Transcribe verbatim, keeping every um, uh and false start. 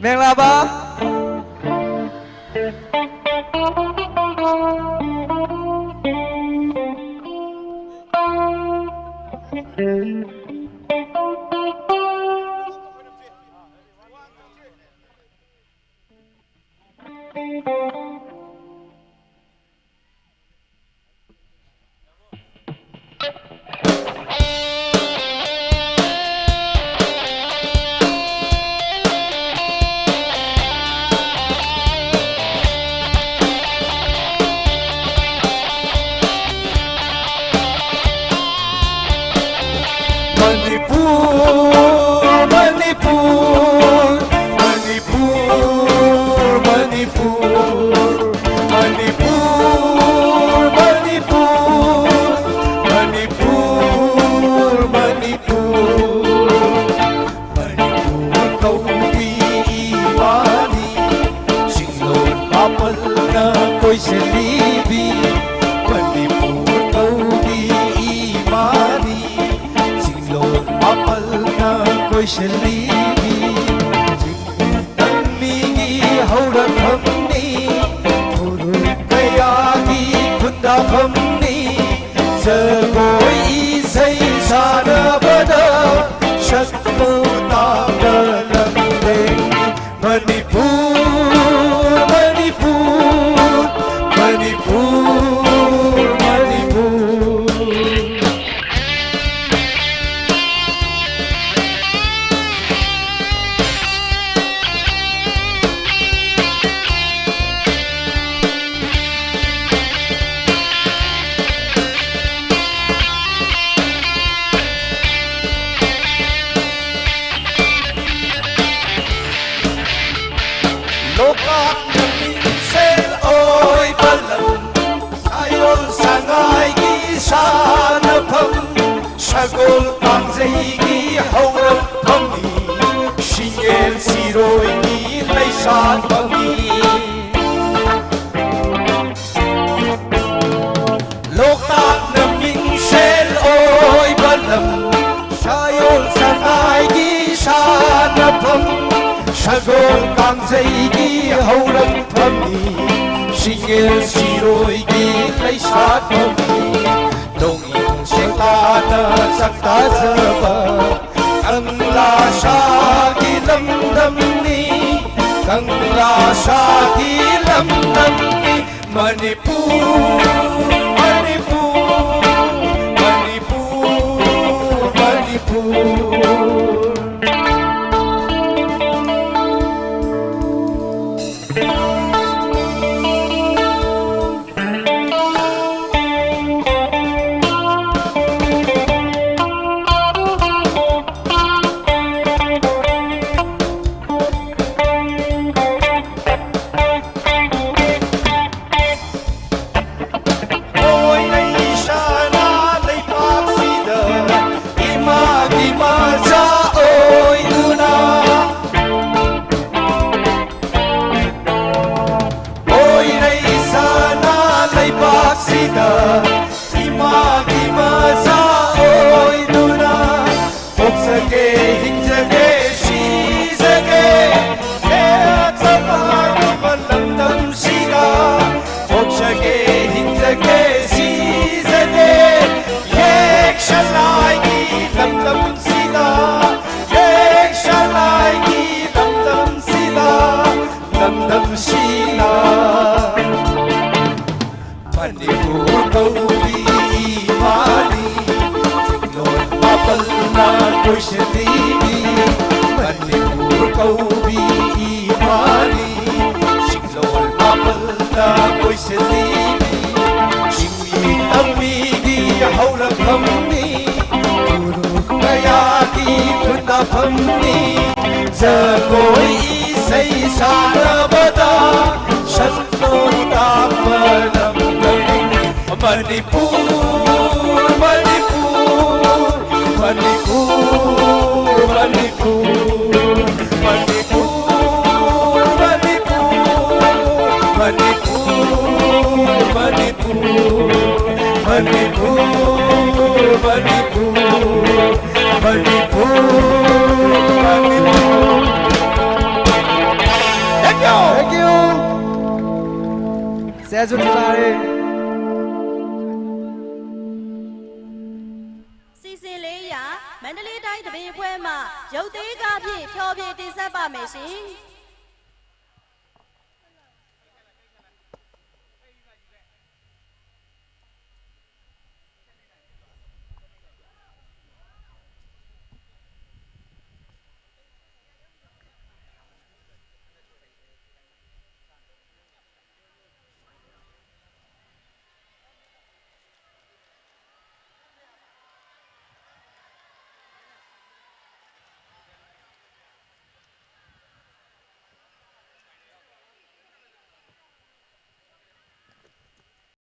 ꯃꯦꯡꯂꯥꯕ꯫ ꯃꯅꯤꯄꯨꯔ, ꯃꯅꯤꯄꯨꯔ, ꯃꯅꯤꯄꯨꯔ, ꯃꯅꯤꯄꯨꯔ, ꯃꯅꯤꯄꯨꯔ, ꯃꯅꯤꯄꯨꯔ, ꯃꯅꯤꯄꯨꯔ, ꯃꯅꯤꯄꯨꯔ꯫ ꯃꯅꯤꯄꯨꯔ ꯀꯧꯕꯤ ꯏꯃꯥꯅꯤ, ꯆꯤꯡꯂꯣꯟ ꯃꯥꯄꯜꯅ ꯀꯣꯏꯁꯤꯜꯂꯤꯕꯤ꯫ ꯃꯅꯤꯄꯨꯔ ꯀꯧꯕꯤ ꯏꯃꯥꯅꯤ, ꯆꯤꯡꯂꯣꯟ ꯃꯥꯄꯜꯅ ꯀꯣꯏꯁꯤꯜꯂꯤꯕꯤ꯫ ꯆꯤꯡ ꯇꯝꯃꯤꯒꯤ ꯍꯧꯔꯛꯐꯝꯅꯤ, ꯐꯨꯔꯨꯞ ꯀꯌꯥꯒꯤ ꯈꯨꯟꯗꯥꯐꯝꯅꯤ꯫ ꯖꯒꯣꯏ ꯏꯁꯩ ꯁꯥꯟꯅꯕꯗ ꯁꯛꯄꯨ ꯇꯥꯕ ꯂꯝꯂꯦꯟꯅꯤ ꯃꯅꯤꯄꯨꯔ, ꯃꯅꯤꯄꯨꯔ, ꯃꯅꯤꯄꯨꯔ, ꯃꯅꯤꯄꯨꯔ꯫ ꯂꯣꯛꯇꯥꯛꯅ ꯃꯤꯡꯁꯦꯜ ꯑꯣꯏꯕ ꯂꯝ, ꯁꯥꯌꯣꯜ ꯁꯉꯥꯏꯒꯤ ꯁꯥꯟꯅꯐꯝ, ꯁꯒꯣꯜ ꯀꯥꯡꯖꯩꯒꯤ ꯍꯧꯔꯛꯐꯝꯅꯤ, ꯁꯤꯡꯒꯦꯜ ꯁꯤꯔꯣꯏꯒꯤ ꯂꯩꯁꯥꯠꯐꯝꯅꯤ꯫ ꯂꯣꯛꯇꯥꯛꯅ ꯃꯤꯡꯁꯦꯜ ꯑꯣꯏꯕ ꯂꯝ, ꯁꯥꯌꯣꯜ ꯁꯉꯥꯏꯒꯤ ꯁꯥꯟꯅꯐꯝ, ꯁꯒꯣꯜ ꯀꯥꯡꯖꯩꯒꯤ ꯍꯧꯔꯛꯐꯝꯅꯤ, ꯁꯤꯡꯒꯦꯜ ꯁꯤꯔꯣꯏꯒꯤ ꯂꯩꯁꯥꯠꯐꯝꯅꯤ, ꯅꯣꯡꯏꯪ ꯁꯦꯛꯇꯥꯅ ꯆꯥꯛꯇꯥꯖꯕ ꯀꯪꯂꯥ ꯁꯥꯒꯤ ꯂꯝꯗꯝꯅꯤ, ꯀꯪꯂꯥ ꯁꯥꯒꯤ ꯂꯝꯗꯝꯅꯤ ꯃꯅꯤꯄꯨꯔ, ꯃꯅꯤꯄꯨꯔ, ꯃꯅꯤꯄꯨꯔ, ꯃꯅꯤꯄꯨꯔ꯫ ꯑꯣꯏꯔꯩ ꯁꯅꯥ ꯂꯩꯕꯥꯛꯁꯤꯗ ꯏꯃꯥꯒꯤ ꯃꯆꯥ ꯑꯣꯏꯗꯨꯅ, ꯑꯣꯏꯔꯩ ꯁꯅꯥ ꯂꯩꯕꯥꯛꯁꯤꯗ ꯏꯃꯥꯒꯤ ꯃꯆꯥ ꯑꯣꯏꯗꯨꯅ ꯄꯣꯛꯆꯒꯦ, ꯍꯤꯡꯖꯒꯦ, ꯁꯤꯖꯒꯦ, ꯍꯦꯛ ꯆꯃꯥꯏꯕ ꯂꯝꯗꯝꯁꯤꯗ ꯄꯣꯛꯆꯒꯦ, ꯍꯤꯡꯖꯒꯦ, ꯁꯤꯖꯒꯦ, ꯍꯦꯛ ꯁꯂꯥꯏꯒꯤ ꯂꯝꯗꯝꯁꯤꯗ, ꯍꯦꯛ ꯁꯂꯥꯏꯒꯤ ꯂꯝꯗꯝꯁꯤꯗ, ꯂꯝꯗꯝꯁꯤꯅ ꯃꯅꯤꯄꯨꯔ ꯀꯧꯕꯤ ꯏꯃꯥꯅꯤ, ꯆꯤꯡꯂꯣꯟ ꯃꯥꯄꯜꯅ ꯀꯣꯏꯁꯤꯜꯂꯤꯕꯤ꯫ ꯃꯅꯤꯄꯨꯔ ꯀꯧꯕꯤ ꯏꯃꯥꯅꯤ, ꯆꯤꯡꯂꯣꯟ ꯃꯥꯄꯜꯅ ꯀꯣꯏꯁꯤꯜꯂꯤꯕꯤ꯫ ꯆꯤꯡꯃꯤ ꯇꯝꯃꯤꯒꯤ ꯍꯧꯔꯛꯐꯝꯅꯤ, ꯐꯨꯔꯨꯞ ꯀꯌꯥꯒꯤ ꯈꯨꯟꯗꯥꯐꯝꯅꯤ꯫ ꯖꯒꯣꯏ ꯏꯁꯩ ꯁꯥꯟꯅꯕꯗ ꯁꯛ ꯃꯅꯤꯄꯨꯔ, ꯃꯅꯤꯄꯨꯔ, ꯃꯅꯤꯄꯨꯔ, ꯃꯅꯤꯄꯨꯔ, ꯃꯅꯤꯄꯨꯔ, ꯃꯅꯤꯄꯨꯔ, ꯃꯅꯤꯄꯨꯔ, ꯃꯅꯤꯄꯨꯔ꯫ ကျေးဇူးတင်ပါတယ်။ စီစဉ်လေးအရမန္တလေးတိုင်းသဘင်အဖွဲ့မှရုပ်သေးကားဖြင့်ဖျော်ဖြေတင်ဆက်ပါမယ်ရှင်။